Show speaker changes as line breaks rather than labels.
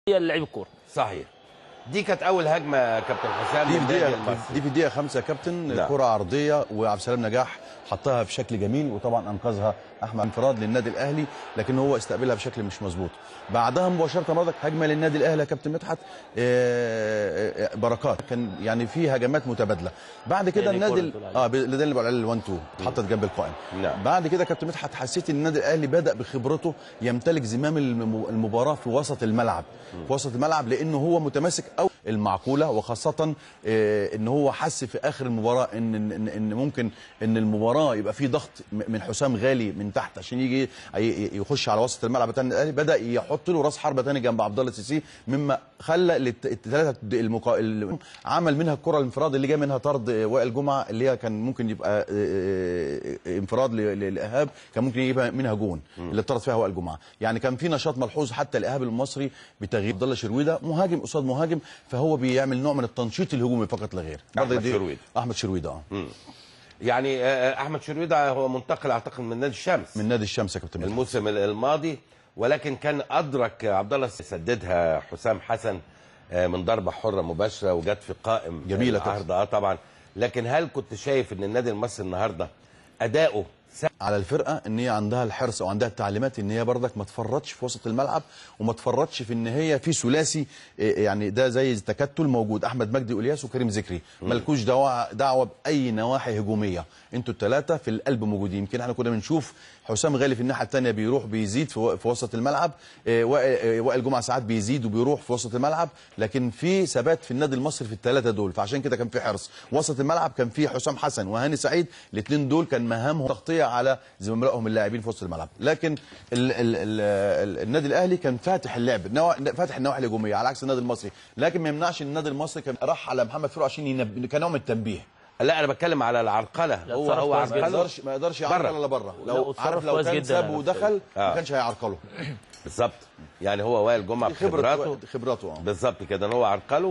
للعيب الكورة.
صحيح. دي كانت اول هجمة كابتن حسام.
دي في الدقيقة 5 يا كابتن. كره عرضية وعبد السلام نجاح حطها بشكل جميل، وطبعا انقذها احمد انفراد للنادي الاهلي، لكن هو استقبلها بشكل مش مظبوط. بعدها مباشرة برضك هجمة للنادي الاهلي يا كابتن مدحت، بركات، كان يعني في هجمات متبادلة. بعد كده النادي اللي بقول عليه ال1 2 اتحطت جنب القائم. بعد كده كابتن مدحت حسيت ان النادي الاهلي بدا بخبرته يمتلك زمام المباراة في وسط الملعب، في وسط الملعب، لانه هو متماسك او المعقولة، وخاصة ان هو حس في اخر المباراة ان ان ممكن ان المباراة يبقى في ضغط من حسام غالي من تحت عشان يجي يخش على وسط الملعب بتاع النادي الاهلي. بدا يحط له راس حربه ثاني جنب عبد الله السيسي، مما خلى الثلاثة عمل منها الكره الانفراد اللي جاي منها طرد وائل جمعه، اللي هي كان ممكن يبقى انفراد لايهاب، كان ممكن يجيب منها جون اللي طرد فيها وائل جمعه. يعني كان في نشاط ملحوظ حتى لايهاب المصري بتغيير عبد الله شرويده، مهاجم قصاد مهاجم، فهو بيعمل نوع من التنشيط الهجومي فقط لا غير.
احمد شرويده.
احمد شرويده
يعني احمد شرويده هو منتقل اعتقد من نادي الشمس،
من نادي الشمس يا كابتن
الموسم الماضي، ولكن كان ادرك عبد الله سددها حسام حسن من ضربه حره مباشرة وجت في قائم
جميلة
العارضة. طبعا. لكن هل كنت شايف ان النادي المصري النهارده اداؤه
على الفرقة ان هي عندها الحرص او عندها التعليمات ان هي برضك ما تفرطش في وسط الملعب، وما تفرطش في ان هي في ثلاثي، يعني ده زي تكتل موجود، احمد مجدي والياس وكريم ذكري، مالكوش دعوه باي نواحي هجومية، انتوا الثلاثة في القلب موجودين. يمكن احنا كنا بنشوف حسام غالي في الناحية الثانية بيروح بيزيد في وسط الملعب، وائل جمعه ساعات بيزيد وبيروح في وسط الملعب، لكن في ثبات في النادي المصري في الثلاثة دول، فعشان كده كان في حرص وسط الملعب. كان في حسام حسن وهاني سعيد، الاثنين دول كان مهامهم تغطيه على زملائهم اللاعبين في وسط الملعب. لكن ال ال ال النادي الاهلي كان فاتح اللعب، فاتح النواحي الهجومية على عكس النادي المصري، لكن ما يمنعش ان النادي المصري كان راح على محمد فاروق عشان كنوع من التنبيه.
لا انا بتكلم على العرقله، هو عرقله،
ما يقدرش يعرقل الا بره، لو عارف لو كان ساب ودخل ما كانش هيعرقله.
بالظبط، يعني هو وائل جمعه بخبراته،
خبراته
بالظبط كده، ان هو عرقله.